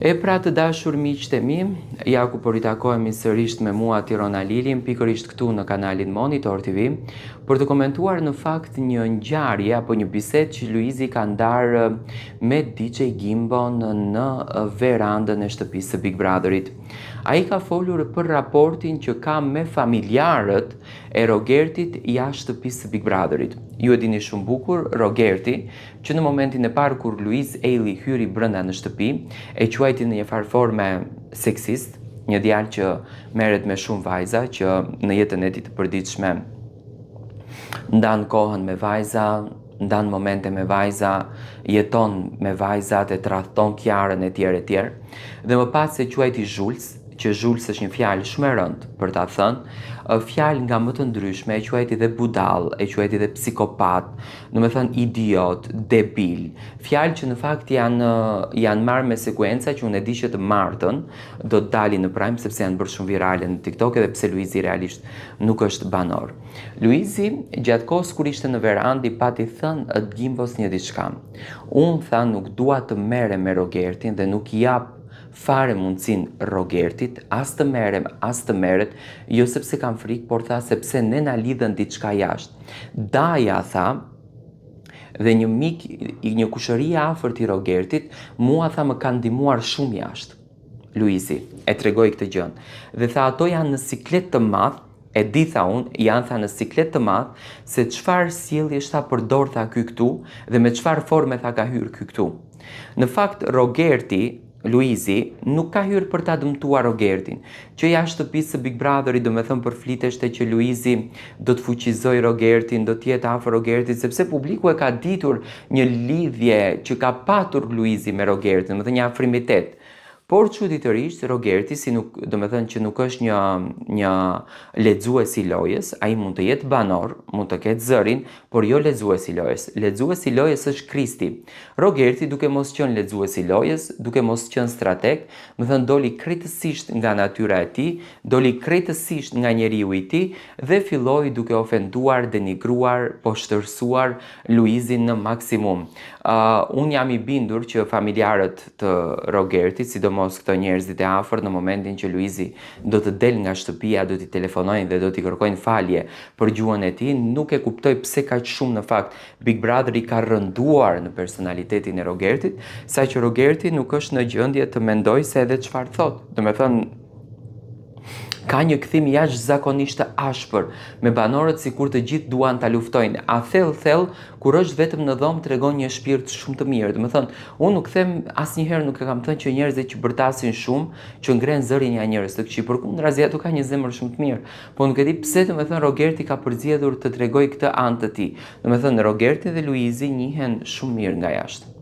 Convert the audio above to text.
E pra të dashur miqtë e mi, ja ku po ritakohemi sërisht me mua Tiron Alilin, pikërisht këtu në kanalin Monitor TV, për të komentuar në fakt një ngjarje apo një bisedë që Luizi ka ndarë me DJ Gimbon në verandën e shtëpisë së Big Brotherit. Ai ka folur për raportin që ka me familjarët e Rogertit jashtë shtëpisë së Big Brotherit. Ju e dini shumë bukur, Rogerti, Që në momentin e parë kur Luiz Ejlli hyri brenda në shtëpi, e quajti në një farë forme seksist, një djalë që merret me shumë vajza, që në jetën e tij të përditshme ndan kohën me vajza, ndan momente me vajza, jeton me vajzat, e tradhton Kiarën e tjerë e tjerë. Dhe më pas e quajti Zhuls, që zhuls është një fjalë shumë e rëndë për ta thënë, fjalë nga më të ndryshme, e quajti dhe budall, e quajti dhe psikopat, domethënë idiot, debil, fjalë që në fakt janë janë marrë me sekuenca që unë e di që të martën do të dalin në prime sepse janë bërë shumë virale në TikTok edhe pse Luizi realisht nuk është banor. Luizi gjatë kohës kur ishte në verandë i pati thënë Gimbos një diçka. Unë tha nuk dua të merrem me Rogertin dhe nuk i jap fare mundësinë Rogertit, as të merrem, as të merret, jo sepse kam frikë, por tha sepse ne na lidhën diçka jashtë. Daja tha, dhe një mik, një kushëri i afërt i Rogertit, mua tha më ka ndihmuar shumë jashtë. Luizi e tregoi këtë gjënë. Dhe tha ato janë në siklet të madh, e di tha unë, janë tha në siklet të madh, se çfarë sjelljesh tha përdor tha ky këtu dhe me çfarë forme tha ka hyrë ky këtu. Në fakt Rogerti, Luizi, nuk ka hyrë për ta dëmtuar Rogertin, që jashtë shtëpisë së Big Brotherit, domethënë përfliteshte që Luizi do të fuqizojë Rogertin, do të jetë afër Rogertit, sepse publiku e ka ditur një lidhje që ka patur Luizi me Rogertin, domethënë një afrimitet. Por çuditërisht Rogerti si nuk, domethënë që nuk është një një lexues i lojës, ai mund të jetë banor, mund të ketë zërin, por jo lexues i lojës. Lexues i lojës është Kristi. Rogerti duke mos qenë lexues i lojës, duke mos qenë strateg, domethënë doli krejtësisht nga natyra e tij, doli krejtësisht nga njeriu i tij dhe filloi duke ofenduar, denigruar, poshtërsuar Luizin në maksimum. Uh, unë jam i bindur që familjarët të Rogertit, sidomos këto njerëzit e afërt në momentin që Luizi do të del nga shtëpia, do t'i telefonojnë dhe do t'i kërkojnë falje për gjuhën e tij, nuk e kuptoj pse kaq shumë në fakt Big Brotheri ka rënduar në personalitetin e Rogertit, saqë Rogerti nuk është në gjendje të mendojë se edhe çfarë thotë. Domethënë ka një kthim jashtëzakonisht të ashpër me banorët sikur të gjithë duan ta luftojnë. A thellë thellë kur është vetëm në dhomë tregon një shpirt shumë të mirë. Domethënë, unë nuk them asnjëherë nuk e kam thënë që njerëzit që bërtasin shumë, që ngrenë zërin janë njerëz të këqij, përkundrazi ato kanë një zemër shumë të mirë. Po nuk e di pse domethënë Rogerti ka përzgjedhur të tregojë këtë anë të tij. Domethënë Rogerti dhe Luizi njihen shumë mirë nga jashtë.